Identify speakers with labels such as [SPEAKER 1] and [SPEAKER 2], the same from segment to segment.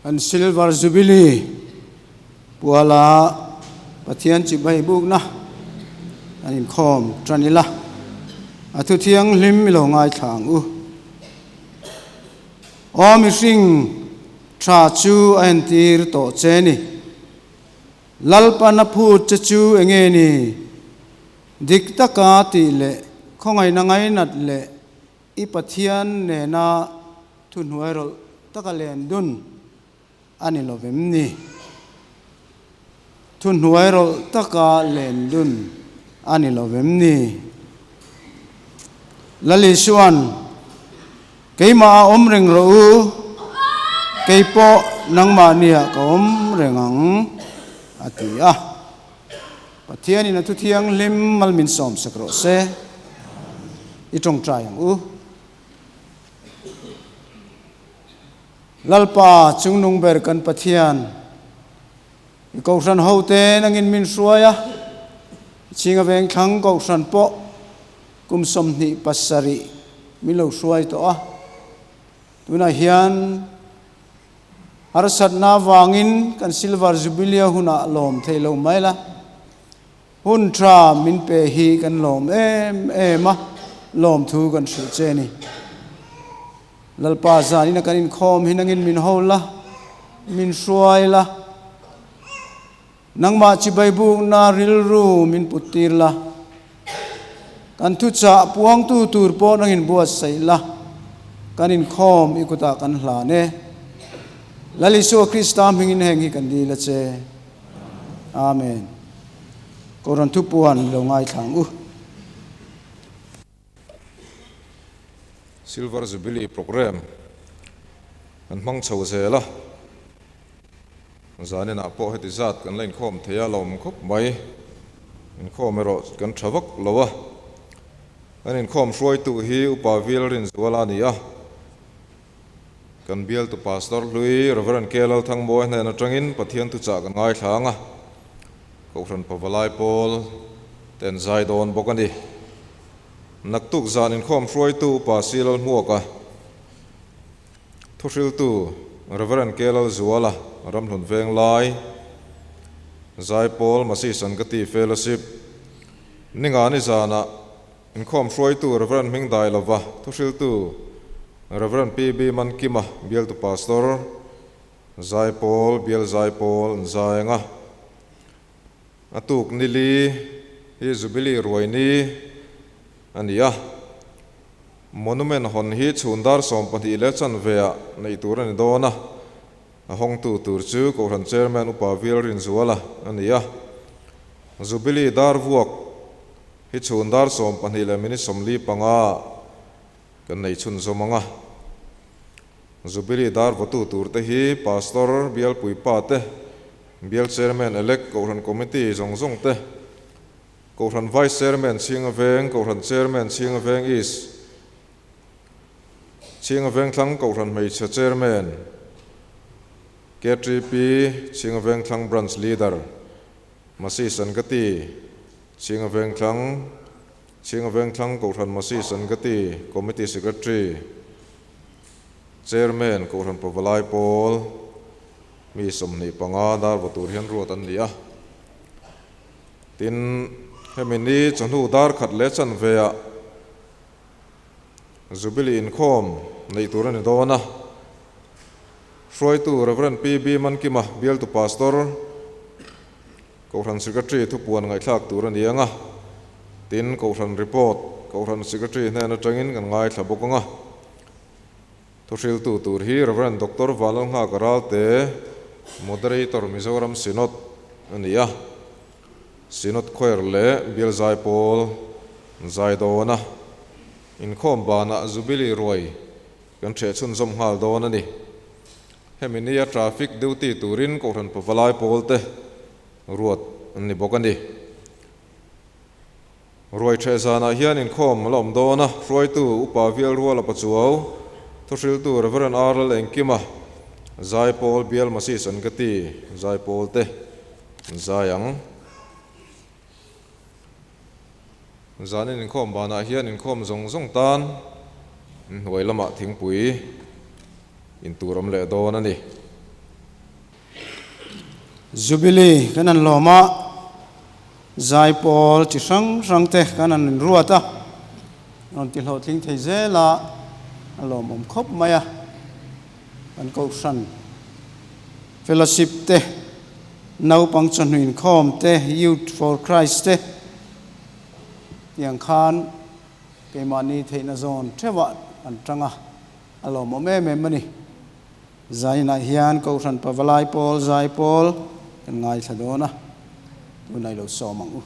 [SPEAKER 1] Kan Silver Jubilee puala Pathian chibai bukna kan inkhawm tan ila, a thu thianghlim i lo ngaithla ang u. Aw mihring tha chu a entir tawh che ni. Lalpan a phut che chu enge ni? Dik taka tih leh khawngaihna ngainat leh i Pathian nena thuhnuai rawlh taka len dun a ni lo vem ni? Thuhnuai rawlh taka len dun a ni lo vem ni? Lal Isua'n, Keimah a awm reng rawh u, kei pawh nangmahniah ka awm reng ang, a ti a. Pathianin a thu thianghlim mal min sawmsak rawh se. I tawngtai ang u. Lalpa chungnung ber kan Pathian, i Kohhran hote nangin min hruai a, i chhinga vengthlang Kohhran pawh kum 27 min lo hruai tawh a. Tunah hian harsatna avangin kan Silver Jubilee hunah lawm thei lo mai la. Hun tha min pe hi kan lawm em em a, lawmthu kan hrilh che ni. Lalpa zanina kan inkhawm hi nangin min ho la, min hruai la, nangmah chibai bukna rilru min put tir la, kan thuchah puangtu tur pawh nangin buatsaih la, kan inkhawm i kutah kan hlan e. Lal Isua Krista hmingin heng hi kan dil a che. Amen. Koran thupuan lo ngaithla ang u.
[SPEAKER 2] Silver Jubilee Programme kan hmang chho zel a, zaninah pawh heti zat kan la inkhawm thei a, lawm khawp mai. Inkhawm erawh kan tha vak lo a, kan inkhawm hruaitu hi Upa Vilrinzuala a ni a. Kan bialtu Pastor hlui Rev. K. Lalthangmawia hnen atangin Pathian thuchah kan ngaithla ang a, Kohhran Pavalai pawl te an zai dawn bawk a ni. Naktuk zan inkhawm hruaitu Upa C. Lalhmuaka, thuhriltu Rev. K. Lalzuala, Ramhlun Venglai, Zaipawl Masi Sangati Fellowship, Ningani zanah Inkhawm hruaitu Rev. Hming Dailova, thuhriltu Rev. PB Mankima, bialtu Pastor, Zaipawl, Bial Zaipawl an zai ang a. A tuk nili hi Jubilee ruai ni a ni a. Monument hawn hi chhun dar 12 leh chanve ah neih tur a ni dawn a. A hawngtu tur chu Kohhran Chairman Upa Vil Rinzuala a ni a. Jubilee dar vuak hi chhun dar 12 leh minute 45 kan nei chhunzawm ang a. Jubilee dar vawtu turte hi Pastor, Bialpui Pa te, Bial Chairman Elect, Kohhran Committee zawng zawng te, Kohhran Vice Chairman Chhinga Veng, Kohhran Chairman Chhinga Veng East, Chhinga Vengthlang Kohhran Hmeichhe Chairman, KTP Chhinga Vengthlang Branch Leader, Masi Sangati, Chhinga Vengthlang, Chhinga Vengthlang Kohhran Masi Sangati Committee Secretary, Chairman Kohhran Pavalai Pawl, mi 25 dar va tur hian ruat an ni a. Tin, hemi ni chawhnu dar khat leh chanve ah Jubilee inkhawm neih tur a ni dawn a. Hruaitu Rev. PB Mankima, bialtu Pastor, Kohhran Secretary thupuan ngaihthlak tur a ni ang a. Tin, Kohhran report Kohhran Secretary hnen atangin kan ngaithla bawk ang a. Thuhriltu tur hi Rev. Doctor Vanlalnghaka Ralte, Moderator Mizoram Synod a ni a. Synod Choir leh Bial Zaipawl zai dawn a, inkhawm banah Jubilee ruai kan ṭheh chhunzawm nghal dawn a ni. Hemi nia traffic duty turin Kohhran Pavalai pawlte ruat an ni bawk a ni. Ruai ṭheh zanah hian inkhawm a la awm dawn a, hruaitu Upa Vial Ruala Pachuau, thuhriltu Rev. R. Lalengkima, Zaipawl Bial Masis an ka ti, Zaipawlte an zai ang. Zanin inkhawm banah hian inkhawm zawng zawng tan hnuai lamah thingpui in tur awm leh dawn a ni.
[SPEAKER 1] Jubilee kan han lawm a, zaipawl chi hrang hrang te kan han inruat a, rawn ti hlawhtling thei zel a, a lawmawm khawp mai a, kan kohhran fellowship te, naupang chawhnu inkhawm te, Youth for Christ te tiang khan keimahni theihna zawn theuhah an tang a, a lawmawm em em a ni. Zainah hian Kohhran Pavalai Pawl Zaipawl kan ngaithla dawn a, tunah i lo sawm ang u.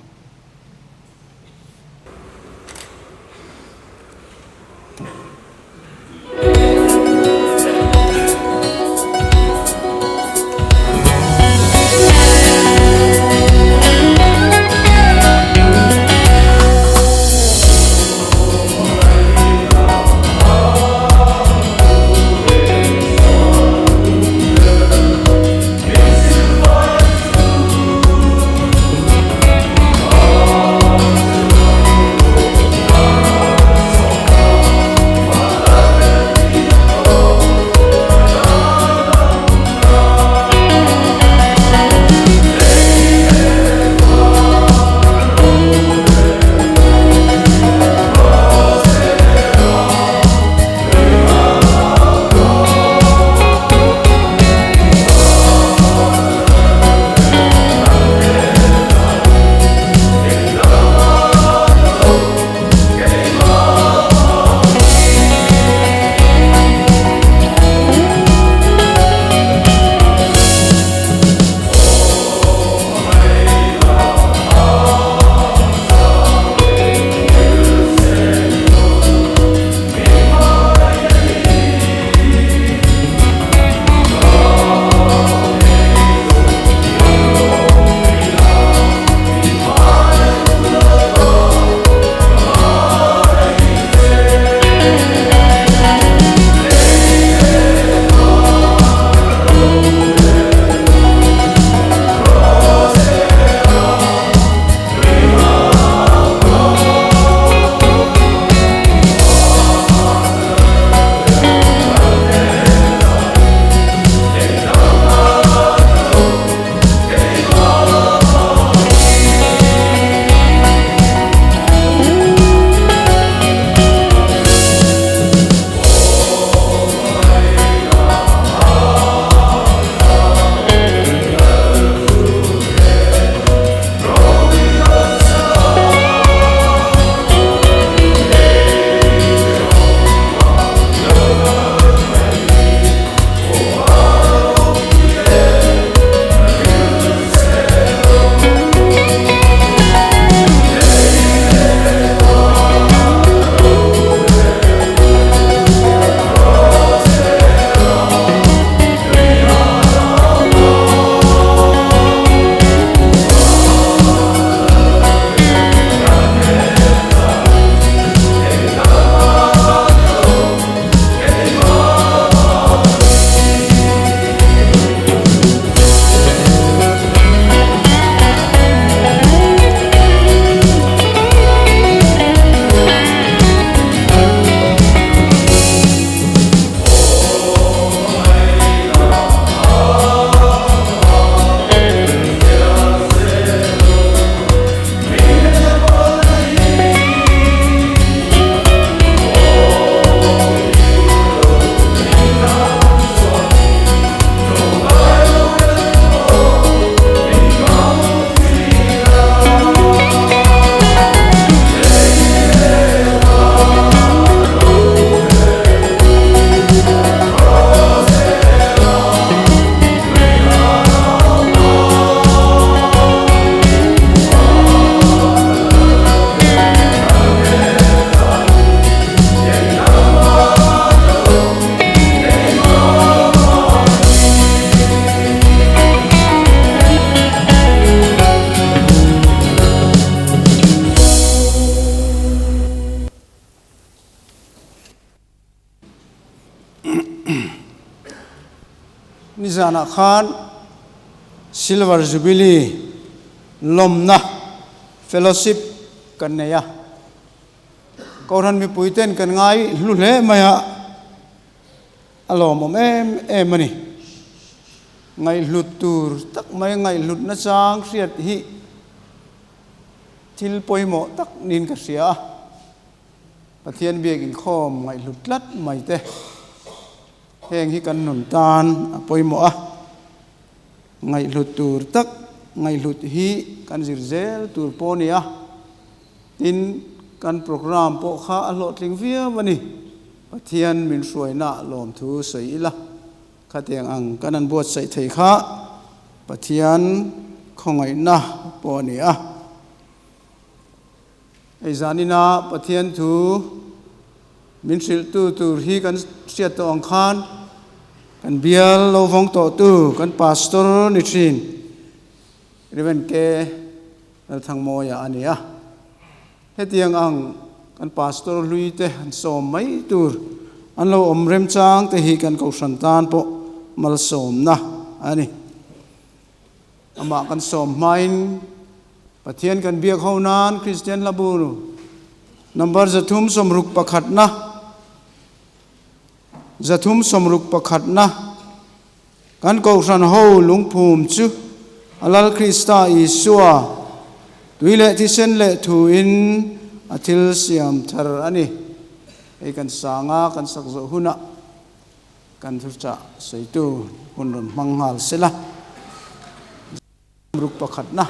[SPEAKER 1] Nizanah khan Silver Jubilee lawmna Fellowship kan nei a, Kohhran mipuiten kan ngai hlu hle mai a, a lawmawm em em a ni. Ngaihhlut tur tak mai ngaihhlut nachang hriat hi thil pawimawh tak niin ka hria a. Pathian biak inkhawm ngaihhlut tlat mai te heng hi kan nun tan a pawimawh a. Ngaihhlut tur tak ngaihhlut hi kan zir zel tur pawh a ni a. Tin, kan programme pawh kha a hlawhtling viau a ni. Pathian min hruaina lawmthu sawi ila. Khatiang ang kan an buatsaih thei kha Pathian khawngaihna pawh a ni a. Hei zanina Pathian thu min hrilhtu tur hi kan hriat tawh ang khan kan bial lo vawng tawhtu kan Pastor ni thin Rev. K. Lalthangmawia a ni a. Hetiang ang kan Pastor hlui te han sawm mai tur an lo awm remchang te hi kan Kohhran tan pawh malsawmna a ni. Amah kan sawm hmain Pathian kan biak ho nan Kristian hla bu number 361 na 361 na Kan Kohhran ho lungphum chu a Lal Krista Isua tui leh thisen leh thuin a thil siam thar a ni. Hei kan sanga kan sak zawh hunah kan thuchah sawitu hun rawn hmang nghal sela. Ruk pakhatna.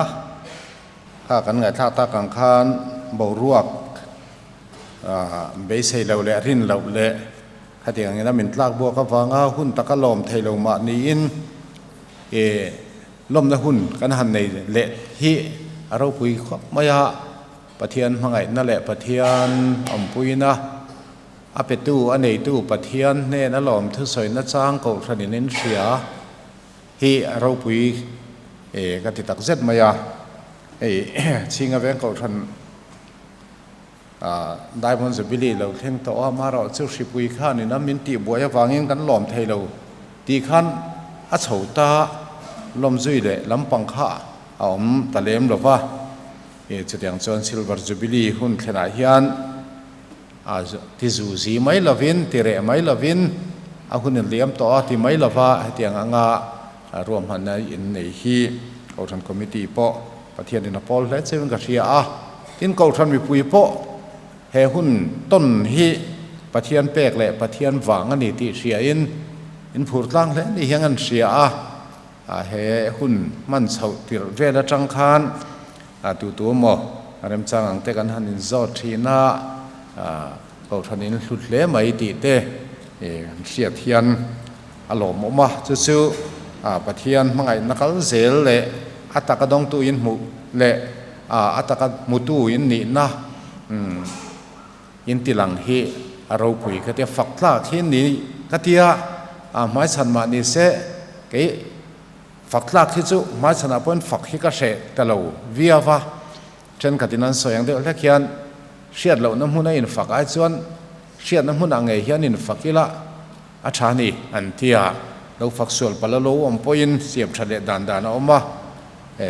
[SPEAKER 3] a, kha kan ngaihthlak tak ang khan boruak beisei loh leh rin loh leh khatiang angin a min tlak buak avanga hun taka lawm thei lo mah niin lawmna hun kan han nei leh hi a ropui khawp mai a, Pathian hmangaihna leh Pathian awmpuina a petu a neitu Pathian hnena lawm thusawina chang kohhranin in hria. Hi a ropui e ka ti tak zet mai a, hei Chhinga veng kohhran Diamond Jubilee lo thleng tawh a, amaherawh chu hripui khanin a min tihbuai avangin kan lawm thei lo tih khan a chho ta lawm zui leh lampang kha a awm ta lem lo va, chutiang chuan Silver Jubilee hun thlenah hian A ti zu zi mai lovin, ti reh mai lovin, a hun in liam tawh a ti mai lova hetiang anga ruahmanna in nei hi Kohhran Committee pawh Pathianin a pawl hle cheuhin ka hria a. Tin, Kohhran mipui pawh he hun tawn hi Pathian pek leh Pathian vang a ni tih hriain in phur tlang hle ni hian an hria a. He hun hman chhoh tirh vel atang khan tu tu emaw remchang ang te kan han inzawt thin a, Kohhran in hlut hle mai tih te kan hriat hian a lawmawm a, chu chu Pathian hmangaihna kal zel leh a taka dawngtu in hmuh leh a taka hmutu in nihna in tilang hi a ropui ka tia, fak tlak hi ni ka tia, hmaichhan mah ni se kei fak tlak hi chu hmaichhanah pawhin fak hi ka hreh ta lo viau va, thenkhatin an sawi ang deuh hlek hian hriat lohna hmuna infak ai chuan hriatna hmunah ngei hian infak ila a tha ni an tia, lo fak sual palh a lo awm pawhin siam tha leh dan dan a awm a. E,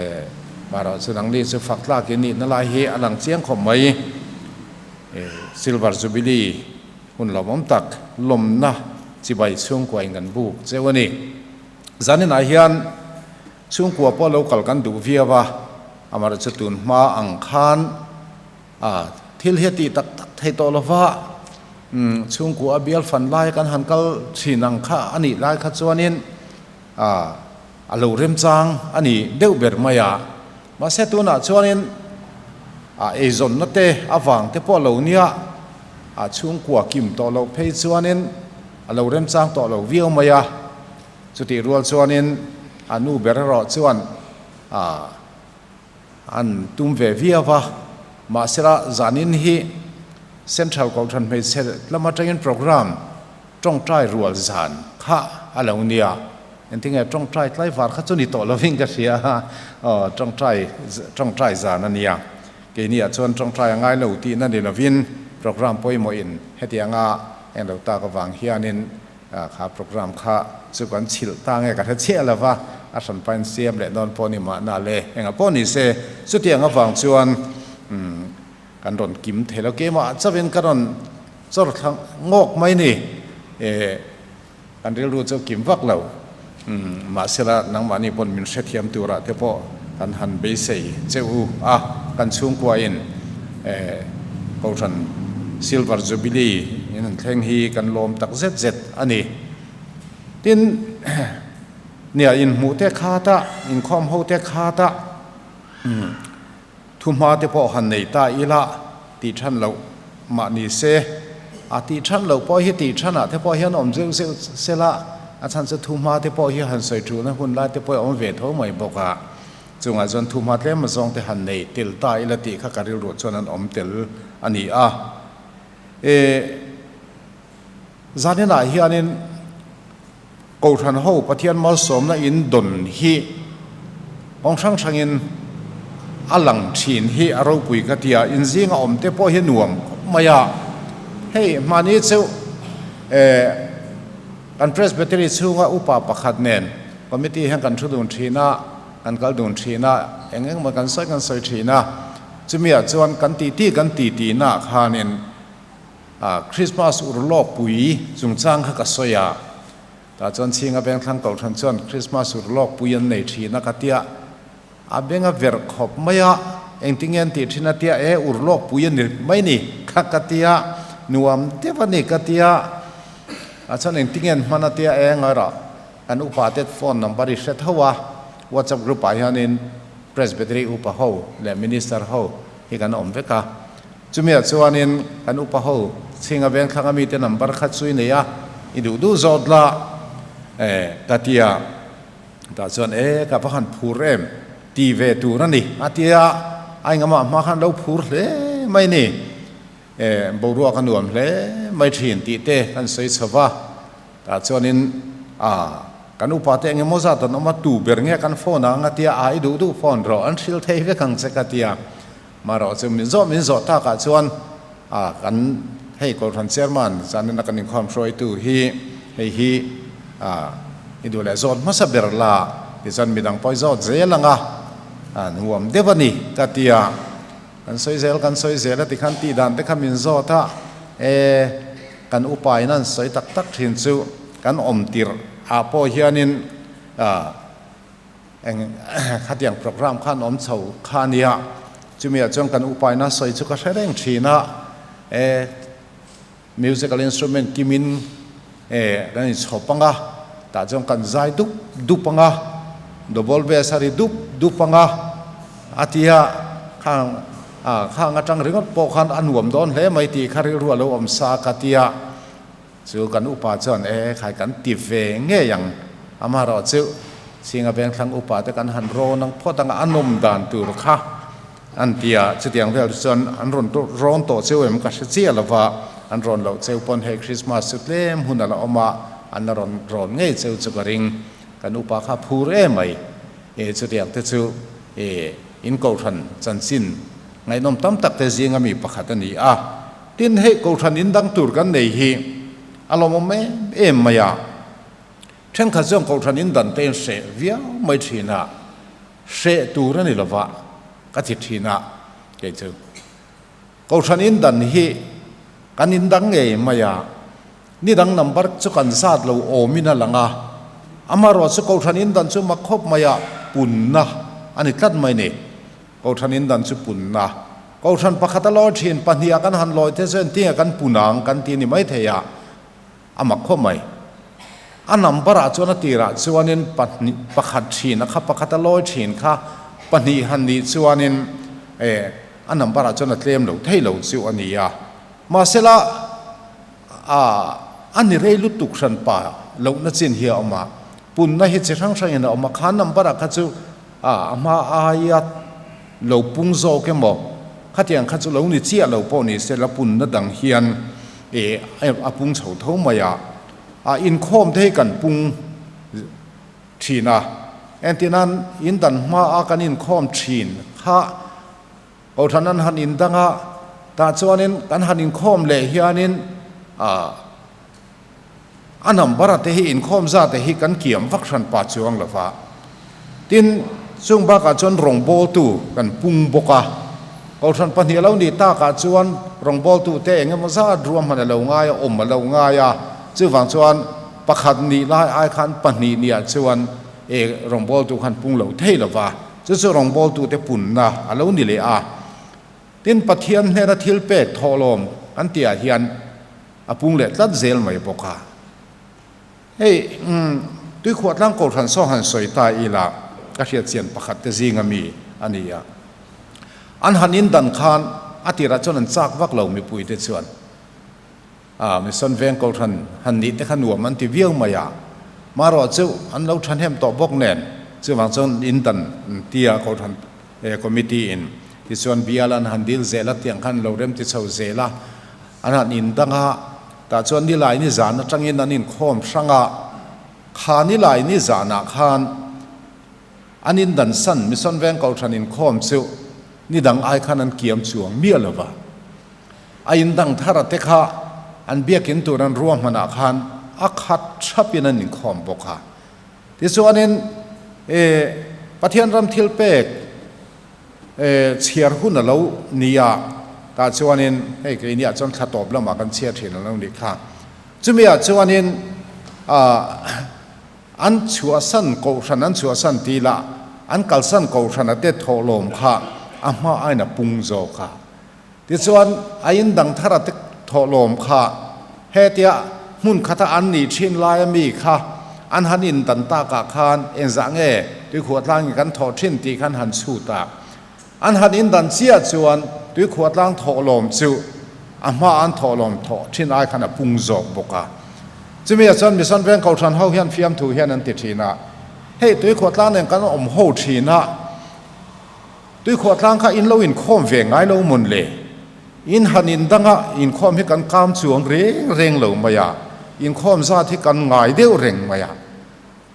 [SPEAKER 3] mahrawh chu nangni chu fak tlak in nihna lai hi a lang chiang khawp mai. E, Silver Jubilee hun lawmawm tak lawmna chibai chhungkua in kan buk cheu a ni. Zaninah hian chhungkua pawh lo kal kan duh viau a, amaherawh chu tun hma ang khan a thil hi a tih tak tak thei tawh lova, umm chhungkua a bial fan lai kan han kal thin ang kha a nih lai kha chuanin a A lo remchang a ni deuh ber mai a, mahse tunah chuanin a eizawnna te avang te pawh a lo nia, a chhungkua kim tawh loh phei chuanin a lo remchang tawh lo viau mai a. Chutih rual chuanin a nu ber erawh chuan a an tum ve viau a, mahsela zanin hi Central Kohhran Hmeichhe lam atangin programme tawngtai rual zan kha a lo nia. Engtinge tawngtai tlaivar kha chu ni tawh lovin ka hria a, aw tawngtai tawngtai zan a nia. Keiniah chuan tawngtai a ngai lo tihna ni lovin programme pawimawhin hetianga eng lo tak avang hianin kha programme kha chu kan chhilh ta nge ka hre chiah lo va, a hran pain siam leh dawn pawh ni mahna le engah pawh ni se chutiang avang chuan kan rawn kim thei lo. Keimah chauhin ka rawn chawr thla ngawk mai ni e kan rilru chu kim vak lo mahsela nangmahni pawn min hrethiam turah te pawh kan han beisei che u a, kan chhungkuain Kohhran Silver Jubilee in an thleng hi kan lawm tak zet zet a ni. Tin, nia inhmuh te khat a, inkhawm ho te khat a, Thuhma te pawh han nei ta ila tih than loh mah ni se, a tih than loh pawh hi tih thanah te pawh hian awm zeuh zeuh sela, a chhan chu thuhma te pawh hi han sawi thulna hun lai te pawh a awm ve tho mai bawk a, chungah chuan thuhma tlem azawng te han nei tel ta ila tih kha ka rilruah chuan an awm tel a ni a. E, zaninah hianin Kohhran ho Pathian malsawmna in dawn hi kawng hrang hrangin a lang thin hi a ropui ka ti a, in zinga awm te pawh hi nuam khawp mai a. Hei hmani chu eh kan Presbytery chhunga upa pakhat nen committee hian kan thu dun thin a, kan kal dun thin a, eng eng emaw kan sawi kan sawi thin a, chumiah chuan kan titi kan titi naah khanin A Christmas urlawk pui chungchang kha ka sawi a, tah chuan Chhinga Vengthlang Kohhran chuan Christmas urlawk pui an nei thin a ka tia, a beng a verh khawp mai a, engtinge an tih thin a tia, e urlawk pui a ni mai ni kha ka tia, nuam deuh a ni ka tia, ah chuan engtinge an hman a tia, e ngairah kan upa te phone number i hre tho a, WhatsApp group ah hianin. Presbytery upa ho leh Minister ho hi kan awm vek a. Chumiah chuanin kan upa ho chhinga vengthlang ami te number kha chu i nei a, i duh duh zawt la e ka ti a. Tah chuan e ka va han phur em ti ve tur a ni a ti a, a engamaah hma khan lo phur hle mai ni. E boruak a nuam hle mai thin tih te kan sawi chho va. Tah chuanin a kan upa te engemaw zat an awm a, tu ber nge kan phone ang a tia, a i duh duh phone rawh an hrilh thei vek ang che ka tia. Marawh chu min zawh min zawh takah chuan a kan hei Kawlhran Chairman zanin a kan inkhawm hruaitu hi hei hi a i duh leh zawt hmasa ber la tichuan midang pawh i zawt zel ang a, a nuam deuh a ni ka tia. Kan sawi zel kan sawi zel a tikhan tih dan te kha min zawt a, e kan upa in an sawi tak tak thin chu kan awm tirh ah pawh hianin ah eng khatiang program khan awm chho kha a nia, chumi ah chuan kan upa in a sawi chu ka hre reng thin a, e musical instrument kimin e kan inchhawp ang a, tah chuan kan zai dup dup ang a, double bass a ri dup dup ang a, a ti a, khang ah khang atang ringawt pawh khan a nuam dawn hle mai tih kha rilru a lo awm sa ka ti a, chu kan upa chuan e khai kan ti ve ngei ang, amaherawh chu Chhinga Vengthlang upa te kan han rawn ang phawt ang a, a nawm dan tur kha. An ti a, chutiang vel chu chuan an rawn rawn tawh cheu em ka hre chiah lo va, an rawn loh cheu pawn hei Christmas chu tlem hun a la awm a, an la rawn rawn ngei cheu chu ka ring. Kan upa kha phur em mai. E chutiang te chu e in kohhran chanchin ngaihnawm tam tak te zinga mi pakhat a ni a. Tin, hei kohhran in dang tur kan nei hi a lawmawm em em mai a. Thenkhat chuan kohhran in dan te in hreh viau mai thin a. Hreh tur a ni lova ka ti thin a, kei chu Kohhran in dan hi kan in dang ngei mai a, ni dang number chu kan zat lo awmin a lang a, amaherawh chu Kohhran in dan chu mak khawp mai a, punna a ni tlat mai ni. Kohhran in dan chu punna. Kohhran pakhat a lawi thin, pahniha kan han lawi te chuan tinge kan pun ang kan ti ni maithei a. A mak khawp mai. A number ah chuan a tirah chuanin pahnih pakhat thin a kha pakhat a lawi thin kha pahnih han nih chuanin eh a number ah chuan a tlem lo thei lo chu a ni a. Mahsela a a ni rei lutuk hran pa lohna chin hi a awm a, punna hi chi hrang hrangin a awm a, kha number ah kha chu a a hma aia lo pung zawk emaw khatiang kha chu lo ni chiah lo pawh ni se la punna dang hian eh a pung chho tho mai a, a inkhawm te hi kan pung thin a, entirnan in dan hma a kan inkhawm thin kha Kohhran an han indang a, tah chuanin kan han inkhawm leh hianin ah A number a te hi inkhawm zat te hi kan kiam vak hran pa chuang lo va. Tin, chung bakah chuan rawngbawltu kan pung bawk a. Kohhran pahnih a lo nih takah chuan rawngbawltu te eng emaw zat ruahman a lo ngai a, awm a lo ngai a. Chuvang chuan pakhat nih lai ai khan pahnih niah chuan e rawngbawltu khan pung lo thei lo va. Chu chu rawngbawltu te punna a lo ni leh a. Tin, Pathian hnena thil pek thawhlawm kan tihah hian A pung leh tlat zel mai bawk a. Hei, umm, Tuikhuahtlang Kohhran saw han sawi ta ila, ka hriatchian pakhat te zinga mi a ni a. An han indan khan a tirah chuan an chak vak lo mipui te chuan. A, Mission Veng Kohhran han nih te kha nuam an ti viau mai a. Marawh chu an lo thahnem tawh bawk nen, chuvang chuan indan an tia Kohhran Committee in tichuan bial an han dil zel a, tiang khan lo rem ti chho zel a. An han indang a, tah chuan nilai ni zan atangin an inkhawm hrang a, kha nilai ni zanah khan an indansan Mission Veng Kohhran inkhawm chu nidang ai khan an kiam chuang miah lo va. A indang thar a te kha an biakin tur an ruahmanah khan a khat thapin an inkhawm bawk a. Tichuanin e Pathian ram thil pek E, chhiar hun a lo ni a, tah chuanin hei keiniah chuan thla tawp lamah kan chhiar thin a lo nih kha. Chumiah chuanin ah an chhuahsan kohhran an chhuahsan tih lah an kalsan kohhran a te thawhlawm kha a hma ain a pung zawk a. Tichuan a indang thar a te thawhlawm kha hetia hmun khata an nih thin laia mi kha An han in dan takah khan engzah nge Tuikhuahtlang in kan thawh thin tih khan han chhut a. An han in dan chiah chuan Tuikhuahtlang thawhlawm chu a hma an thawhlawm thawh thin ai khan a pung zawk bawk a. Chumi ah chuan Mission Veng Kohhran ho hian fiamthu hian an ti thin a, Hei Tuikhuahtlang nen kan awm ho thin a, Tuikhuahtlang kha in lo inkhawm ve ngai lo mawn le? In han in danga inkhawm hi kan kam chuang reng reng lo mai a, inkhawm zat hi kan ngai deuh reng mai a.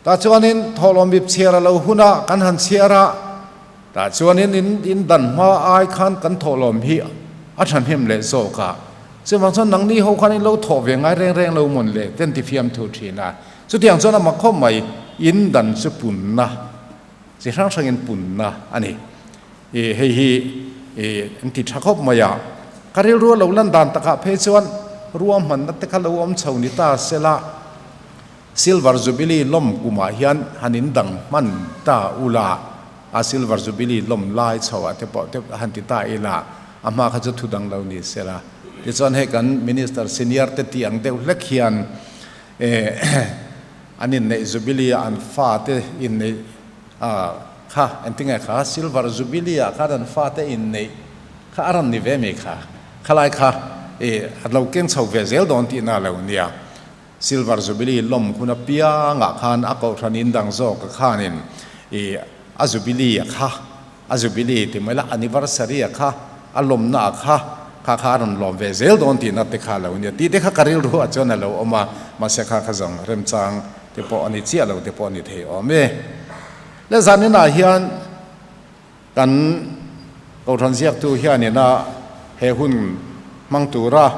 [SPEAKER 3] Tah chuanin thawhlawm ip chhiar a lo hun a, kan han chhiar a, tah chuanin in in dan hma ai khan kan thawhlawm hi a thahnem leh zawk a. Chuvang chuan nangni ho khan in lo thawh ve ngai reng reng lo mawn le te an ti fiamthu thin a. Chutiang chuan a mak khawp mai, in dan chu punna chi hrang hrangin punna a ni. I hei hi i an ti tha khawp mai a, ka rilru a lo lan dan takah phei chuan ruahmanna te kha lo awm chho ni ta sela, Silver Jubilee lawm kumah hian han in dang hman ta ula, a Silver Jubilee lawm lai chho ah te pawh te han ti ta ila, a hma kha chu thu dang lo ni sela. Tichuan hei kan Minister Senior te tih ang deuh hlek hian an inneih Jubilee ah an fate inneih a kha engtinge kha Silver Jubilee ah khan an fate inneih kha a rawn ni ve mai kha, khalai kha i a lo keng chho ve zel dawn tihna a lo nia. Silver Jubilee lawm hun apiangah khan a kohhran in dang zawk a khanin i a Jubilee a kha, a Jubilee ti mai la anniversary a kha, a lawmna a kha, kha kha a rawn lawm ve zel dawn tihna te kha a lo nia tih te kha ka rilru ah chuan a lo awm a, mahse kha kha zawng remchang te pawh a ni chiah lo te pawh a ni thei awm e. Le zaninah hian Kan Kohhran ziaktu hianin a he hun hmang tura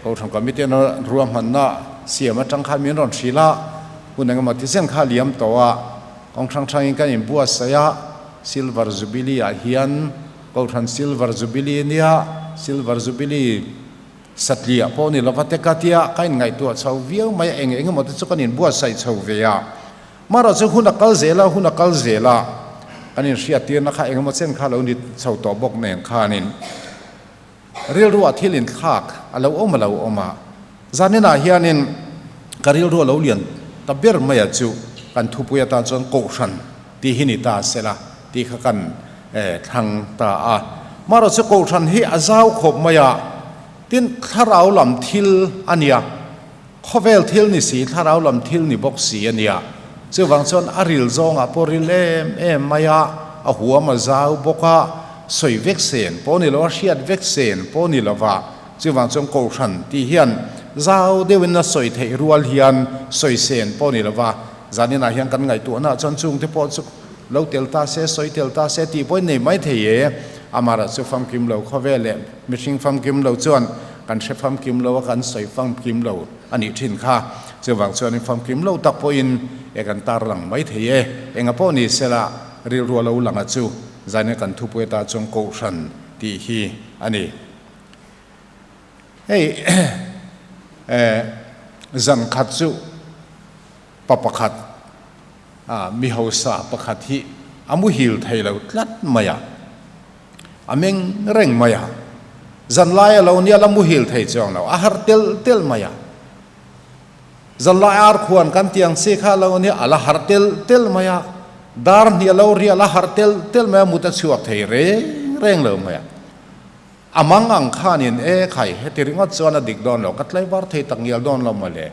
[SPEAKER 3] Kohhran Committee an ruahmanna siam atang khan min rawn hrilh a, hun engemaw ti zen kha a liam tawh a, kawng hrang hrangin kan inbuatsaih a, Silver Jubilee ah hian Kohhran Silver Jubilee nia Silver Jubilee satliah pawh ni lova te ka tia ka inngaihtuah chho viau mai a, eng engemaw te chu kan inbuatsaih chho ve a. Mara chu hun a kal zel a, hun a kal zel a, kan inhriattirna kha engemaw chen kha lo ni chho tawh bawk nen khanin rilruah thil inthlak a lo awm a lo awm a. Zaninah hianin ka rilru a lo lian ta ber mai a chu kan thupui atan chuan Kohhran tih hi ni ta sela tih kha kan thlang ta a. Mara chu Kohhran hi a zau khawp mai a, tin thlarau lam thil a nia. Khawvel thil ni si, thlarau lam thil ni bawk si a nia. Chuvang chuan a ril zawngah pawh ril em em mai a, a huam a zau bawk a, sawi vek sen pawh ni lo a, hriat vek sen pawh ni lo va. Chuvang chuan Kohhran tih hian zau deuhin a sawi theih rual hian sawi sen pawh ni lo va. Zaninah hian kan ngaihtuahnaah chuan chungte pawh chu lo tel ta se, sawi tel ta se tih pawhin nei mai thei e. Amaherawhchu chu famkim lo khawvel leh mihring famkim lo chuan Kan hre famkim lo a, kan sawi famkim lo a nih thin kha. Chuvang chuanin famkim lo tak pawhin e kan tar lang mai thei e. Enga pawh ni sela rilru a lo lang a chu zanin kan thupui ata chuan Kohhran tih hi a ni. Hei zan khat chu pa pakhat mi hausa pakhat hi a muhil thei lo tlat mai a. A meng reng mai a, zanlai a lo nia la muhil thei chuang lo, a har tel tel mai a. Zanlai ar khuan kan tiang chi kha a lo nia a la har tel tel mai a, dar hnih a lo ri a la har tel tel mai a, mut a chhuak thei reng reng lo mai a. A mang ang khanin e khai heti ringawt chuan a dik dawn lo, ka tlaivar thei tak ngial dawn lo mawle.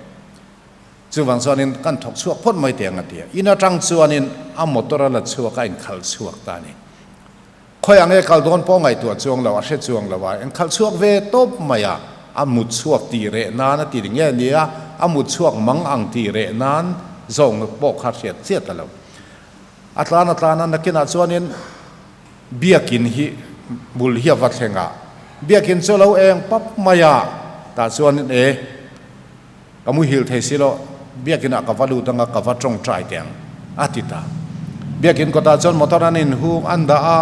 [SPEAKER 3] Chuvang chuanin kan thawk chhuak phawt mai teh ang a ti a. In atang chuanin a motor a la chhuak a, a inkhalh chhuak ta a ni. Khawi ang e kal dawn pawh ngaihtuah chuang lo, a hre chuang lo a, inkhalh chhuak ve tawp mai a, a mut chhuak tih reh nan a ti nge nia, a mut chhuak mang ang tih reh nan zawng pawh kha hriat chiat a lo. A tlan a tlan a, nakinah chuanin biakin hi bul hi a va thleng a, biakin chu a lo eng pap mai a, tah chuanin e, Ka muhil thei si lo, biakinah ka va lut anga ka va tawngtai teh ang, a ti ta. Biakin kawtah chuan motor an inhung an dah a,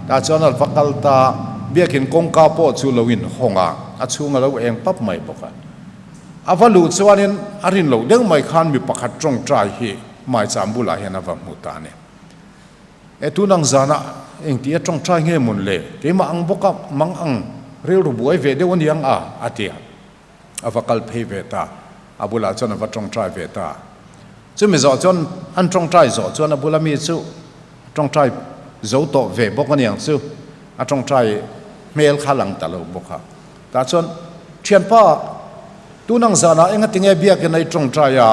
[SPEAKER 3] tah chuan a va kal ta. Biakin kawngka pawh chu lo inhawng a, a chhung a lo eng pap mai bawk a. A va luh chuanin a rin loh deuh mai khan mi pakhat tawngtai hi maicham bulah hian a va hmu ta a ni. E tun ang zanah engti a tawngtai nge mawn le, keimah ang bawka mang ang rilru buai ve deuh a ni ang a, a ti a. A va kal phei ve ta. A bulah chuan a va tawngtai ve ta. Chumi zawh chuan an tawngtai zawh chuan a bula mi chu tawngtai zo tawh ve bawk a niang chu, a tawngtai hmel kha lang ta lo bawk a. Tah chuan, Thianpa, tun ang zanah engatinge biakin a i tawngtai a?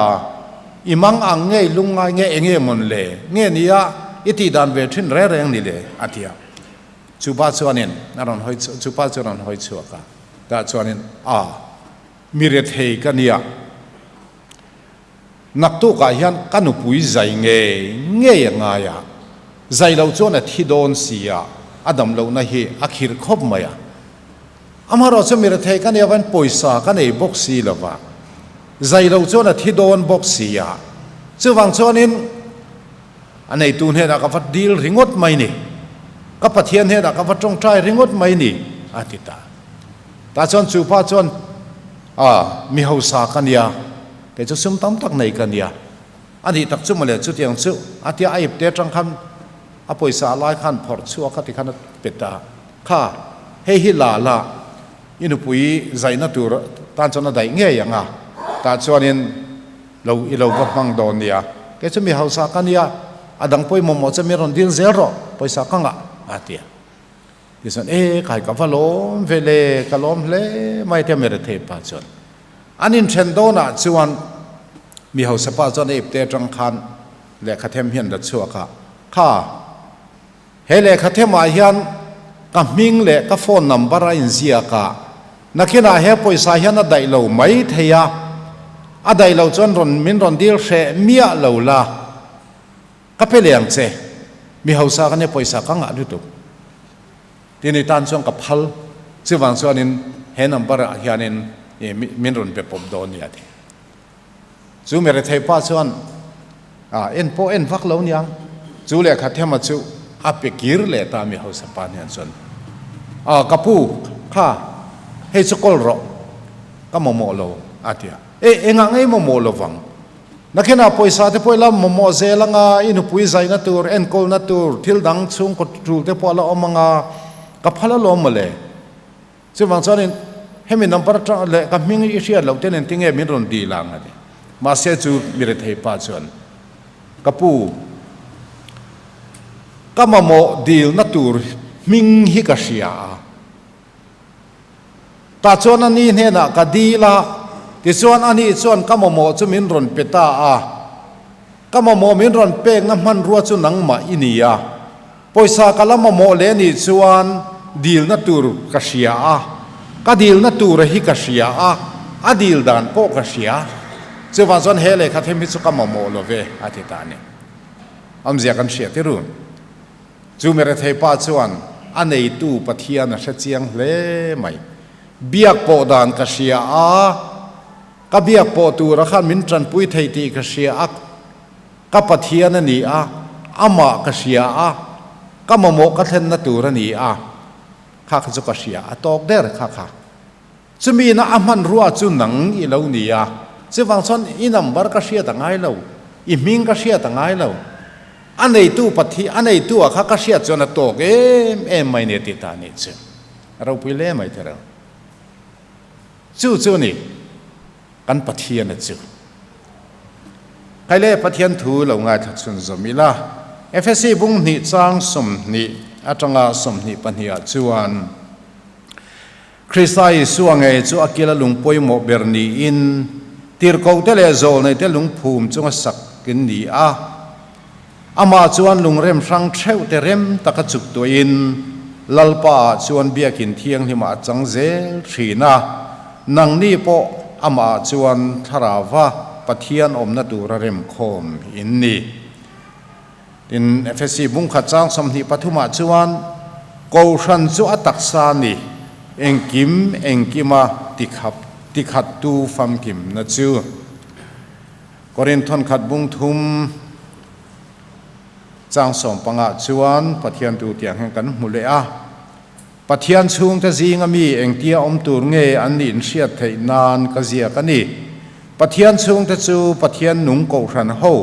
[SPEAKER 3] I mang ang nge i lungngai nge enge mawn le? Nge nia i tih dan ve thin reng reng ni le? a ti a. Chupa chuanin a rawn hawi chupa chu a rawn hawi chhuak a. Tah chuanin, A, mi rethei ka nia. Naktukah hian ka nupui zai ngei ngei a ngai a, zai loh chuan a thi dawn si a, a dam lohna hi a khir khawp mai a. Amaherawh chu mi rethei ka nia vain pawisa ka nei bawk si lo va, zai loh chuan a thi dawn bawk si a, chuvang chuanin a neitu hnenah ka va dil ringawt mai ni, ka Pathian hnenah ka va tawngtai ringawt mai ni, a ti ta. Tah chuan chu pa chuan, A, mi hausa ka nia, kei chu sum tam tak nei ka nia. A nih tak chu mawle, chutiang chu a tia a ipte atang khan a pawisa a lai khan phawrh chhuak a ti khan a pe ta. Kha, hei hi la la, i nupui zaihna tur tan chuan a daih ngei ang a, tah chuanin lo i lo va hmang dawn nia. Kei chu mi hausa ka nia, a dang pawimawh mawh chu mi rawn dil zel rawh, pawisa ka ngah, a ti a. Tichuan, E, kai ka va lawm ve le, ka lawm hle mai tia mi rethei pa chuan an inthen dawnah chuan mi hausa pa chuan a ipte atang khan lehkha them hian la chhuak a, Kha, he lehkha themah hian ka hming leh ka phone number a inziak a, nakinah he pawisa hian a daih lo mai thei a, a daih loh chuan rawn min rawn dil hreh miah lo la, Ka pe leh ang che, mi hausa ka nia pawisa ka ngah lutuk. Tin i tan chuan ka phal, chuvang chuanin he number ah hianin min rawn be pawp dawn nia ti. Chu mi rethei pa chuan a en pawh en vak lo niang, chu lehkha thema chu a pe kir leh ta mi hausa pa hnen chuan, A ka pu, kha hei chu kawl rawh, ka mamawh lo a ti a. E, engah ngei mamawh lovang? Nakinah pawisa te pawh i la mamawh zel anga, i nupui zaihna tur, enkawlna tur, thil dang chhungkaw tul te pawh a la awm anga, ka phal alawm mawle. Chuvang chuanin hemi number atang leh ka hming i hriat loh te nen tinge min rawn dil ang a ti. Mahse chu mi rethei pa chuan, Ka pu, ka mamawh dilna tur hming hi ka hria a. Tah chuan ani hnenah ka dil a, tichuan ani chuan ka mamawh chu min rawn pe ta a. Ka mamawh min rawn pekna hmanrua chu nangmah i ni a. Pawisa ka la mamawh leh nih chuan dilna tur ka hria a, ka dilna tura hi ka hria a, a dil dan pawh ka hria. Chuvang chuan he lehkha them hi chu ka mamawh lo ve, a ti ta a ni. Awmzia kan hria tirh u. Chu mi rethei pa chuan a neitu Pathian a hre chiang hle mai. Biak pawh dan ka hria a, ka biak pawh tura khan min tanpui thei tih ka hria a, ka Pathian a ni a, amah ka hria a, ka mamawh ka thlenna tur a ni a, kha kha chu ka hria a tawk der kha kha. Chumi na a hmanrua chu nang i lo ni a, chuvang chuan i number ka hriat a ngai lo, i hming ka hriat a ngai lo. A neitu Pathi, a neitu ah kha ka hriat chuan a tawk em em mai ni a ti ta nih chu. A ropui hle mai thereuh. Chu chu ni kan Pathian a chu. Kai le Pathian thu lo ngaithla chhun zawm ila, Efesi bung hnih chang 20 atanga 22 ah chuan, Krista Isua ngei chu a kila lung pawimawh ber niin, tirhkohte leh zawlneite lungphum chunga sak in ni a. Amah chuan lungrem hrang theuhte rem taka chuk tuahin Lalpaah chuan biakin thianghlimah a chang zel thin a, nangni pawh amahah chuan thlarauva Pathian awmna tura remkhawm in ni. Tin, Efesi bungkhat chang 23 ah chuan Kohhran chu a taksa ni, engkim engkima tikhap tikhattu famkimna chu. Korinth thawnkhat bung thum chang 15 ah chuan Pathian tu tiang hian kan hmu leh a, Pathian chhungte zinga mi engtia awm tur nge an nih inhriat theih nan ka ziak a ni. Pathian chhungte chu Pathian nung kohhran ho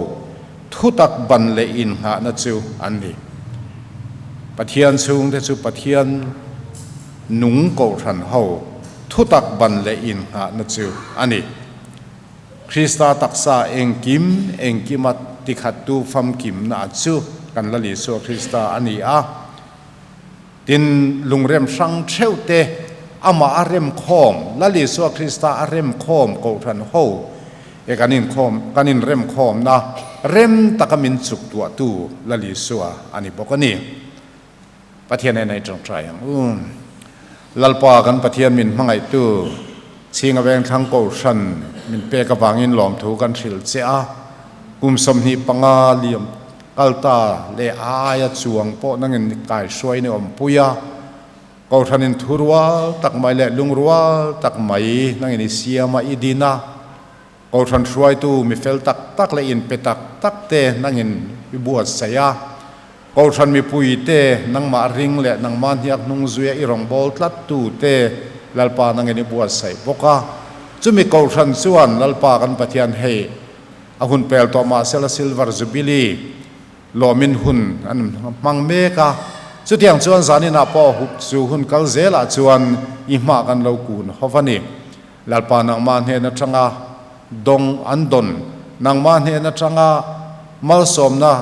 [SPEAKER 3] thutak ban leh inngahna chu an ni. Pathian chhungte chu Pathian nung kohhran ho thutak ban leh inngahna chu a ni. Krista taksa engkim engkima tikhattu famkimna chu kan Lal Isua Krista a ni a. Tin, lungrem hrang theuh te amah a rem khawm, Lal Isua Krista a rem khawm Kohhran ho e kan inkhawm, kan inrem khawmna rem taka min chuk tuahtu Lal Isua a ni bawk a ni. Pathian en ai tawngtai ang u. Lalpa kan Pathian min hmangaihtu Chhinga Vengthlang Kohhran min pek avangin lawmthu kan hrilh che a, kum 25 liam kalta leh a aia chuang pawh nangin kai hruai ni awmpui a, Kohhranin thu rual tak mai leh lungrual tak mai nangin i siam a, i din a, Kohhran hruaitu mi fel tak tak leh inpe tak tak te nangin i buatsaih a, Kohhran mipui te nangmah ring leh nangmah hniak hnung zuia i rawngbâwl tlat tu te Lalpa nangin i buatsaih bawk a. Chumi Kohhran chuan Lalpa kan Pathian hei a hun pel tawh mahsela Silver Jubilee lawmin hun an hmang mek a. Chutiang chuan zaninah pawh chu hun kal zelah chuan i hmah kan lo kun ho va ni. Lalpa nangmah hnen atanga dawng an dawn, nangmah hnen atanga malsawmna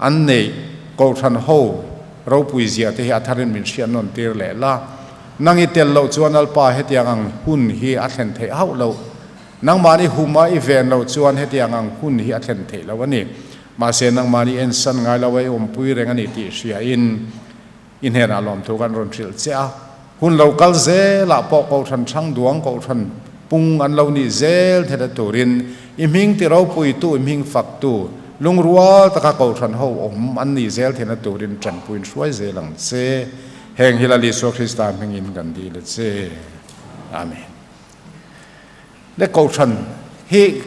[SPEAKER 3] an neih Kohhran ho ropui zia te hi a tharin min hriat nawn tir leh la. Nang i tel loh chuan Lalpa hetiang ang hun hi a thlen theih hauh loh. Nangmahni huma i ven loh chuan hetiang ang hun hi a thlen theih loh a ni. Mahse nangmahni ensan ngai lo a i awmpui reng a ni tih hriain I hnenah lawmthu kan rawn hrilh che a, hun lo kal zelah pawh Kohhran Hrangduang Kohhran pung an lo nih zel theta turin i hming ti ropuitu, i hming faktu, lungrual taka Kohhran ho awm an nih zel thena turin tanpuiin hruai zel ang che. Heng hi Lal Isua Krista hmingin kan dil a che. Amen. Le Kohhran hi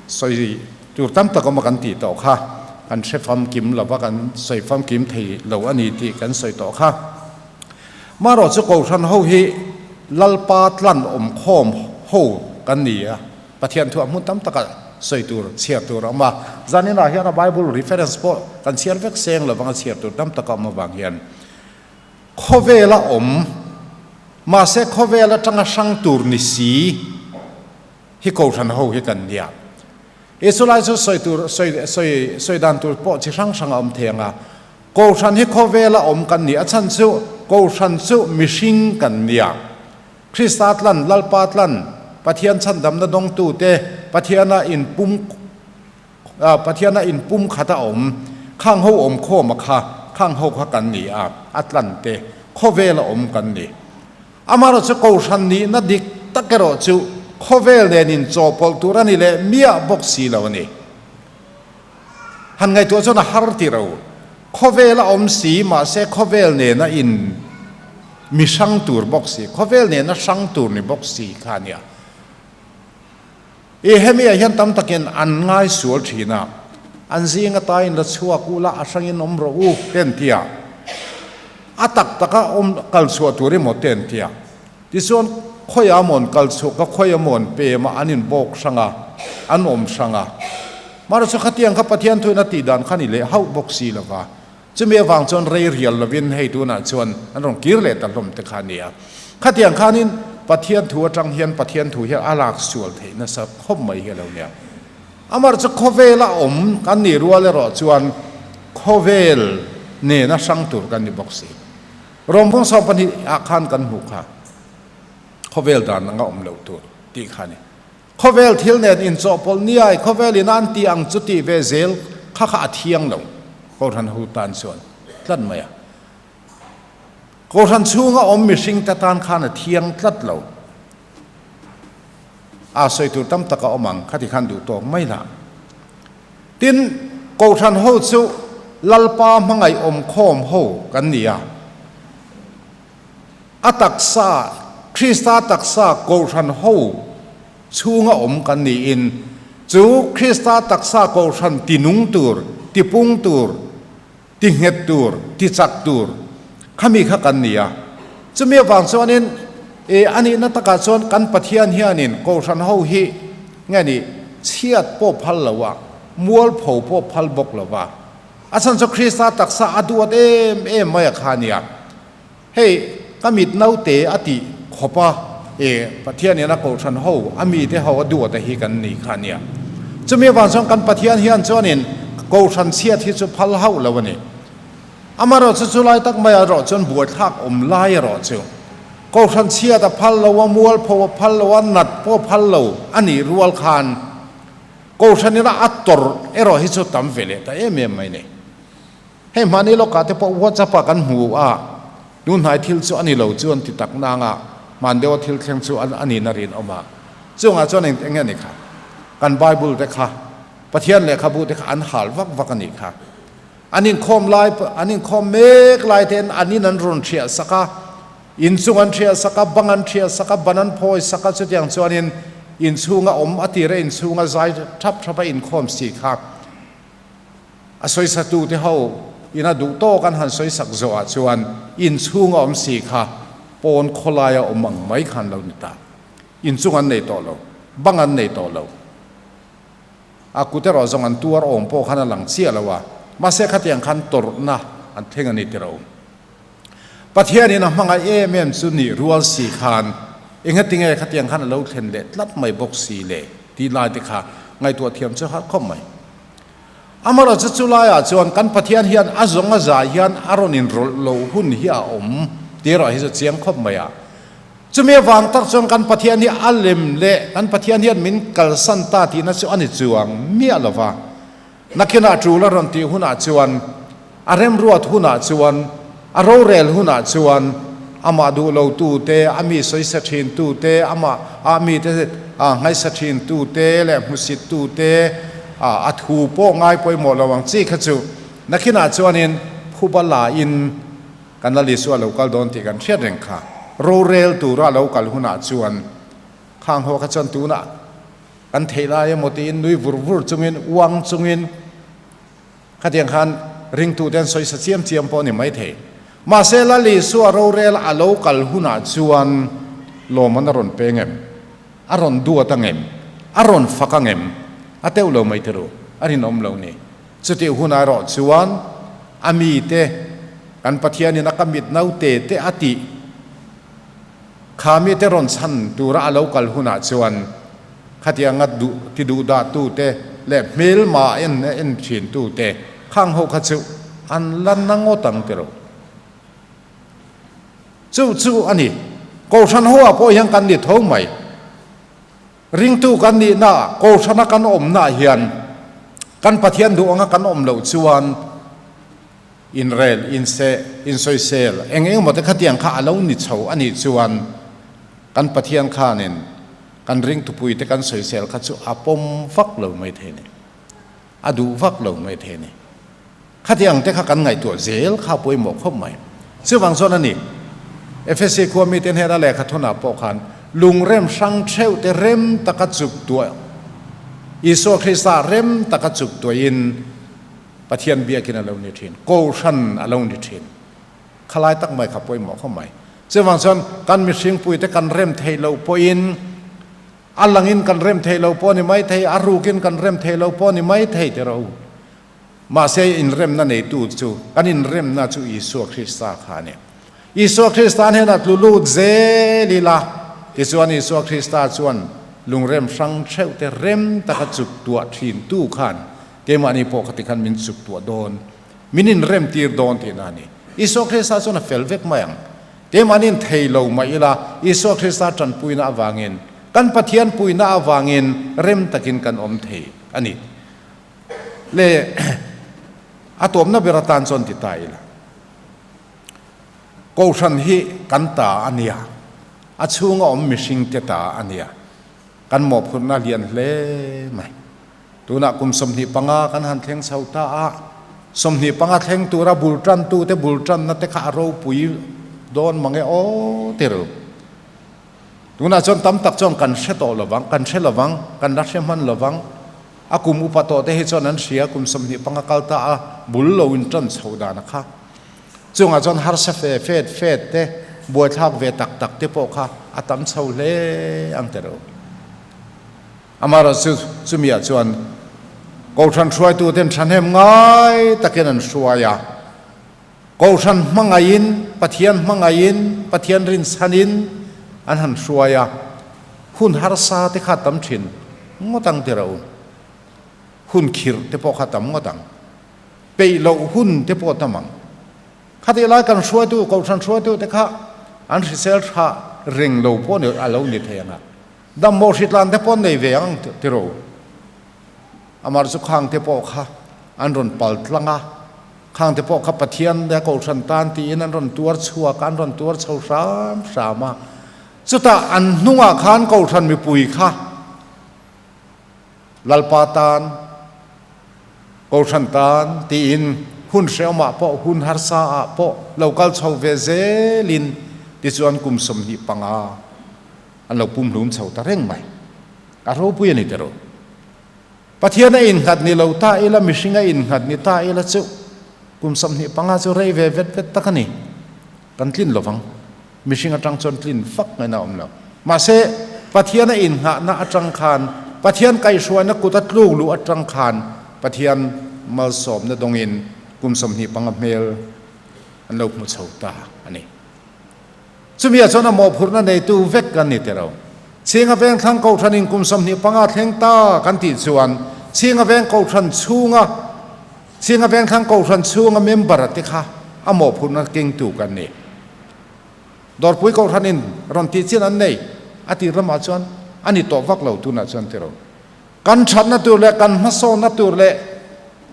[SPEAKER 3] sawi tur tam tak awm a kan tih tawh kha, kan hre famkim lo va, kan sawi famkim thei lo a ni tih kan sawi tawh kha. Marawh chu Kohhran ho hi Lalpa tlan awmkhawm ho kan ni a, Pathian thuah hmun tam taka sawi tur, chhiar tur a awm a. Zaninah hian a Bible reference pawh kan chhiar vek seng lo vang a, chhiar tur tam tak a awm avang hian. Khawvela awm, mahse khawvel atanga hrang tur ni si hi Kohhran ho hi kan nia. I chulai chu sawi tur, sawi, sawi, sawi dan tur pawh chi hrang hrang a awm thei ang a. Kohhran hi khawvela awm kan ni, a chhan chu Kohhran chu mihring kan nia. Krista tlan, Lalpa tlan, Pathian chhandamna dawngtute, Pathiana inpum, Pathiana inpum khat a awm, khang ho awm khawm a kha, khang ho kha kan ni a, a tlan te, khawvel a awm kan ni. Amaherawh chu Kohhran nihna dik tak erawh chu khawvel nen inchawhpawlh tur a ni leh miah bawk si lo a ni. Han ngaihtuah chuan a har ti ro. Khawvel a awm si, mahse khawvel nena in mi hrang tur bawk si, khawvel nena hrang tur ni bawk si kha a nia. I hemi ah hian tam takin an ngai sual thin a, an zing ata in la chhuak u la, a hrangin awm rawh u te an ti a, a tak taka awm kal chhuah tur emaw te an ti a, tichuan khawiah maw an kal chhuak a, khawiah maw an pem a, an inbawk hrang a, an awm hrang a. Mahse chu khatiang kha Pathian thuin a tih dan kha ni leh hauh bawk si lo va, chumi avang chuan rei rial lovin hei tunah chuan an rawn kir leh ta hlawm te kha a ni a. Khatiang khanin Pathian thu atang hian Pathian thu hian a lak sual theih nasa khawp mai hi a lo nia. Amar chu khawvela awm kan nih rual erawh chuan khawvel nena hrang tur kan ni bawk si. Rawmvung 12 ah khan kan hmuh kha khawvel dan anga awm loh tur tih kha a ni. Khawvel thil nen inchawhpawlh niai, khawvel in an tih ang chu tih ve zel kha kha a thiang lo, Kohhran ho tan chuan tlat mai a. Kohhran chhunga awm mihring te tan khan a thiang tlat lo. A sawi tur tam tak a awm ang, khati khan duh tawk mai lah. Tin, Kohhran ho chu Lalpa hmangaih awmkhawm ho kan ni a. A taksa, Krista taksa Kohhran ho chhunga awm kan niin, chu Krista taksa Kohhran tinung tur, tipung tur, tinghet tur, tichak tur khami kha kan ni a. Chumi avang chuanin e a nihna takah chuan kan Pathian hianin Kohhran ho hi nge ni chhiat pawh phal lo a, mualpho pawh phal bawk lo va. A chhan chu Krista taksa a duat em em mai a kha nia. Hei ka mit naute a tih khawp a, I Pathian in a kohhran ho, a mite ho a duat a hi kan ni kha ania. Chumi avang chuan kan Pathian hian chuanin kohhran chhiat hi chu phal hauh lo a ni. Amaherawhchu chu chulai tak mai erawh chuan buaithlak awm lai erawh chu kohhran chhiat a phal lo a, mualpho a phal lo a, nat pawh a phal lo a nih rual khan kohhran ina a tawrh erawh hi chu tam ve leh ta em em mai ni. Hei hmani lawkah te pawh WhatsApp ah kan hmu a, tunhnai thil chu a ni lo chu an ti tak nang a, hman deuha thil thleng chu a nin a rinawm a. Chungah chuan eng enge a ni kha? Kan Bible te kha, Pathian lehkhabu te kha an hal vak vak a nih kha. An inkhawm lai, an inkhawm mek lai tein an in an rawn hriah sak a, inchung an hriah sak a, bang an hriah sak a, ban an phawi sak a, chutiang chuanin inchhunga awm a tira inchhunga zai thap thap a inkhawm si kha. A sawisatute ho ina duh tawk an han sawisak zawhah chuan inchhung a awm si kha pawn khawlaia awm ang mai khan lo ni ta. Inchung an nei tawh lo, bang an nei tawh lo. A kut erawh zawng an tuar awm pawh khan a lang chiah lo a, mahse khatiang khan tawrhna an thleng a ni tiro. Pathianin a hmangaih em em chu nih rual si khan engatinge khatiang khan a lo thlen leh tlat mai bawk si le tih lai te kha ngaihtuah thiam chu har khawp mai. Amaherawhchu chu laiah chuan kan Pathian hian a zawng a zah hian a rawn inrawlh lo hun hi a awm tih erawh hi chu chiang khawp mai a. Chumi avang tak chuan kan Pathian hi a lem leh kan Pathian hian min kalsan ta tihna chu a ni chuang miah lo va. Nakinah tul a rawn tih hunah chuan, a remruat hunah chuan, a rorel hunah chuan amah duh lo tute, a mi sawisa thin tute, amah a mite nghaisa thin tute leh hmusit tute, a thu pawh ngai pawimawh lo ang chi kha chu nakinah chuanin phuba lain kan la Isua lo kal dawn tih kan hriat reng kha. Rorel tura a lo kal hunah chuan khang ho kha chuan tunah Kan theih lai emaw tiin nui vur vur chungin, uang chungin khatiang khan ringtute an sawi sa chiam chiam pawh a ni maithei. Mahse Lal Isua rorel a lo kal hunah chuan lawm an a rawn peng em? A rawn duat ang em? A rawn fak ang em? A teuh lo mai tiro, a rinawm lo ni. Chutih hunah erawh chuan a mite kan Pathianin a ka mit naute te a tih Kha mite rawn chhan tura a lo kal hunah chuan khatianga duh ti duh dah tute leh hmelma en en thin tute khang ho kha chu an la na ngawt ang tiro. Chu chu a ni. Kohhran ho ah pawh hian kan ni tho mai. Ringtu kan nihna ah Kohhrana kan awmna ah hian kan Pathian duh anga kan awm loh chuan Inrel, inseh, insawisel, eng eng emaw te khatiang kha a lo ni chho a nih chuan kan Pathian khanin kan ringtupui te kan sawisel kha chu a pawm vak lo mai thei a ni, a duh vak lo mai thei a ni. Khatiang te kha kan ngaihtuah zel kha a pawimawh khawp mai. Chuvang chuan a ni, Efesi khua mite hnena lehkha thunah pawh khan lungrem hrang theuh te rem taka chuk tuah, Isua Krista rem taka chuk tuahin, Pathian biakin a lo ni thin, Kohhran a lo ni thin. Khalai tak mai kha pawimawh khawp mai. Chuvang chuan kan mihringpuite kan rem theih loh pawhin, a langin kan rem theih loh pawh a ni mai thei, a rukin kan rem theih loh pawh a ni mai thei ti rawh u. Mahse inremna neitu chu, kan inremna chu Isua Krista kha a ni. Isua Krista hnenah tlu lut zel ila, tichuan Isua Krista chuan lungrem hrang theuhte rem taka chuk tuah thintu khan Keimahni pawh khati khan min chuk tuah dawn, min inremtir dawn tihna a ni. Isua Krista chuan a fel vek mai ang. Keimahniin thei lo mah ila, Isua Krista tanpuina avangin, kan Pathian puina avangin rem takin kan awm thei a ni. Le a tawpna ber atan chuan ti ta ila, Kohhran hi kan ta a nia, a chhunga awm mihringte ta a nia, kan mawhphurhna lian hle mai. Tunah kum 25 kan han thleng chho ta a, 25 thleng tura bul tantute bul tanna te kha a ropui dawn mange aw ti ru. Tunah chuan tam tak chuan kan hre tawh lovang, kan hre lovang, kan la hre hman lovang. A kum upa tawh te hi chuan an hria kum 25 kal ta a bul lo in tan chho dan a kha. Chungah chuan harsa fe fet fet te, buaithlak ve tak tak te pawh kha a tam chho hle ang ti ru. Amaherawhchu chumiah chuan Kohhran hruaituten thahnem ngai takin an hruai a, Kohhran hmangaihin, Pathian hmangaihin, Pathian rinchhanin an han hruai a, hun harsa te kha tam thin ngawt ang tira u. Hun khirh te pawh kha tam ngawt ang. Peih loh hun te pawh tam ang. Khatih lai kan hruaitu, kohhran hruaitu te kha an hrisel tha reng lo pawh ni a lo ni thei ang a. Damhmawh hritlan te pawh an nei ve ang tiro. Amar chu khang te pawh kha an rawn pal tlang a, khang te pawh kha Pathian leh kohhran tan tiin an rawn tuar chhuak a, an rawn tuar chho hram hram a. Chutah an hnungah khan kohhran mipui kha Lalpa tan, kohhran tan tiin hun hrehawmah pawh hun harsa ah pawh lo kal chho ve zelin tichuan kum 25 an lo pumhlum chho ta reng mai. A ropui a ni tiraw? Pathian a innghat ni lo ta ila, mihring a innghat ni ta ila chu kum 25 chu rei ve vet vet tak a ni. Kan tlin lo vang. Mihring atang chuan tlin fak ngaihna a awm lo. Mahse, Pathian a innghahna atang khan, Pathian kaihhruaina kut a tluk luh atang khan Pathian malsawmna dawngin kum 25 hmel an lo hmu chho ta a ni. Chumi ah chuan a mawhphurhna neitu vek kan ni tiro. Chhinga veng thlang kohhranin kum 25 thleng ta kan tih chuan Chhinga veng kohhran chhunga Chhinga veng thlang kohhran chhunga member te kha a mawhphurhna kengtu kan ni. Dawrpui kohhranin rawn tih chin an nei a tih ramah chuan a ni tawh vak lo tunah chuan tiro. Kan thatna tur leh kan hmasawnna tur leh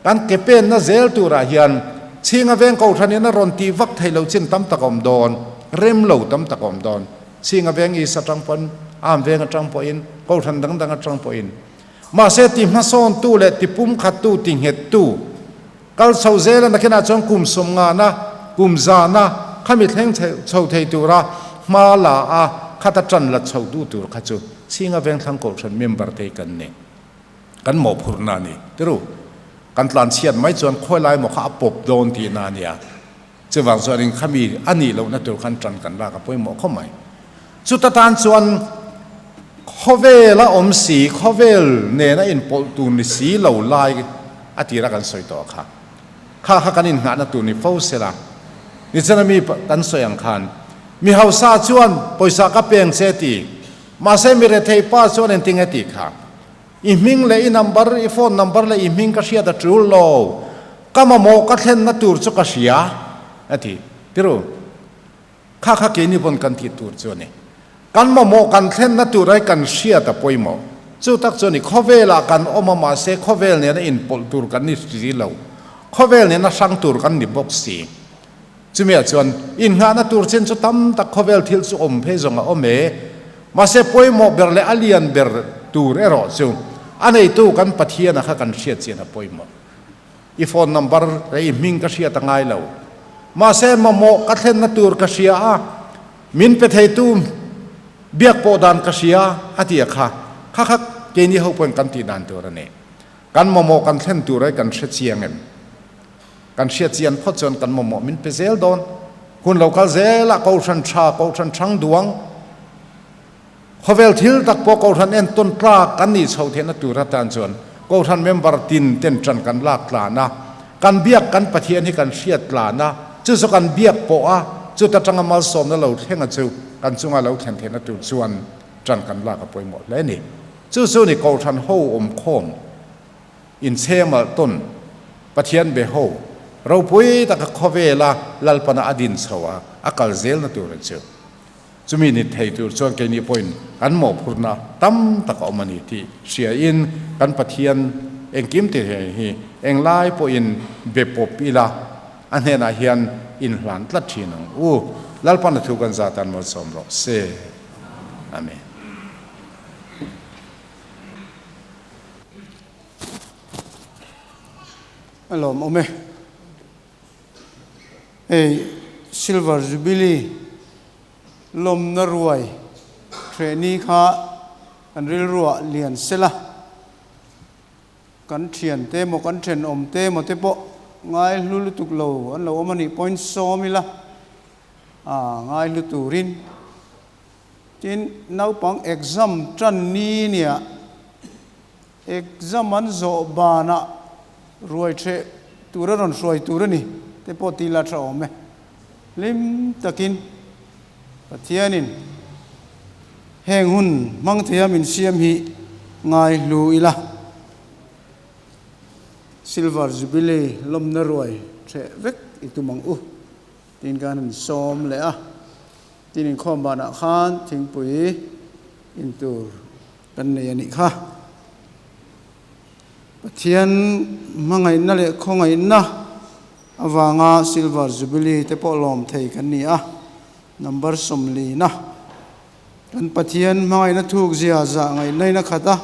[SPEAKER 3] kan ke penna zel turah hian Chhinga veng kohhranin a rawn tih vak thei lo chin tam tak a awm dawn, rem lo tam tak a awm dawn. Chhinga veng East atang pawhin, Am veng atang pawhin, kohhran dang dang atang pawhin. Mahse ti hmasawntu leh ti pumkhattu, ti nghettu kal chho zela nakinah chuan kum sawmngana, kum zana khami thleng chho thei tura hma la a khata tan la chhotu tur kha chu Chhinga Vengthlang Kohhran member te hi kan ni. Kan mawhphurhna a ni. Tiru, kan tlan chhiat mai chuan khawi lai maw kha a pawp dawn tihna a nia. Chuvang chuanin khami a nih lohna tur khan tan kan lak a pawimawh khawp mai. Chuta tan chuan khawvel a awm si, khawvel nena inpawlh tur ni si lo lai a tira kan sawi tawh kha. Kha kha kan innghahna tur ni fo sela. Nichana mi kan sawi ang khan mi hausa chuan pawisa ka peng che ti, mahse mi rethei pa chuan engtinge tih kha. I hming leh i number, i phone number leh i hming ka hriat a tul lo. Ka mamawh ka thlenna tur chu ka hria, a ti. Tiru, kha kha keini pawn kan tih tur chu a ni. Kan mamawh kan thlenna tur ai kan hriat a pawimawh. Chu tak chu a ni, khawvelah kan awm a, mahse khawvel nena inpawlh tur kan ni si lo. Khawvel nena hrang tur kan ni bawk si. Chumiah chuan innghahna tur chin chu tam tak khawvel thil chu awm phei zawng a awm e. Mahse pawimawh ber leh a lian ber tur erawh chu a neitu kan Pathiana kha kan hriat chian a pawimawh. I phone number leh i hming ka hriat a ngai lo. Mahse mamawh ka thlenna tur ka hria a, min pe theitu biak pawh dan ka hria a ti a kha. Kha kha keini ho pawhin kan tih dan tur a ni. Kan mamawh kan thlen tur ai kan hre chiang em? Kan hriat chian phawt chuan kan mamawh min pe zel dawn. Hun lo kal zelah Kohhran tha, Kohhran thang duang, khawvel thil tak pawh Kohhran entawn tlak kan nih chhoh theihna tur atan chuan Kohhran member tin ten tan kan lak tlan a, kan biak kan Pathian hi kan hriat tlan a, chu chu kan biak pawh a, chuta tanga malsawmna lo thlenga chu kan chunga lo thlen theihna tur chuan tan kan lak a pawimawh hle a ni. Chu chu ni Kohhran ho awmkhawm. Inchhemalh tawn Pathian be ho ropui taka khawvela Lalpana a din chho a, a kal zelna tur a chu. Chumi ni thei tur chuan keini pawhin kan mawhphurhna tam tak a awm a ni tih hriain kan Pathian engkim ti thei hi englai pawhin be pawp ila a hnenah hian inhlan tlat thin ang u. Lalpana thu kan zatan malsawm rawh se. Amen.
[SPEAKER 1] A lawmawm e. Hei Silver Jubilee lawmna ruai hrehni kha kan rilruah lian sela, kan thiante emaw kan thenawmte emaw te pawh ngai hlu lutuk lo an lo awm a nih pawhin sawm ila a ngai hlu turin Tin, naupang exam tan ni nia exam an zawh banah ruai ṭheh tur a rawn hruai tur a ni te pawh tih la ṭha awm e. Hlim takin Pathianin Heng hun hmang theia min siam hi ngai hlu ila. Silver Jubilee lawmna ruai hreh vek i tum ang u tiin kan han sawm leh a. Tin inkhawm banah khan thingpui in tur kan nei a nih kha. Pathian hmangaihna leh khawngaihna avanga Silver Jubilee te pawh lawm thei kan ni a, number 40 na. Kan Pathian hmangaihna thuk zia zah ngaihnain a khat a,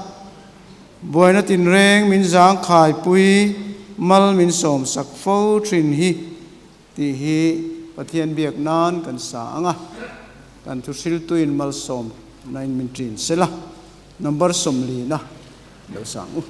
[SPEAKER 1] buaina tinreng min zangkhaipui mal min sawmsak fo thin hi tih hi Pathian biak nan kan sa ang a, kan thuhriltuin malsawm nain min ṭin sela, number 40 na lo sang u.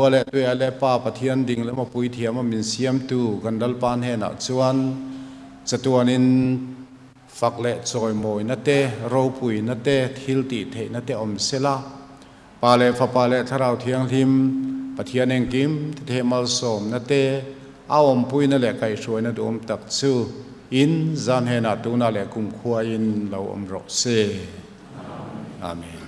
[SPEAKER 3] Khua leh tuiah leh Pa Pathian ding lama puithiama min siamtu kan Lalpa hnenah chuan chatuanin fak leh chawimawina te, ropuina te, thiltihtheihna te awm sela. Pa leh Fapa leh Thlarau Thianghlim, Pathian engkim tithei malsawmna te, a awmpuina leh kaihhruaina duhawm tak chu in zan hnenah tunah leh kumkhuain lo awm rawh se. Amen.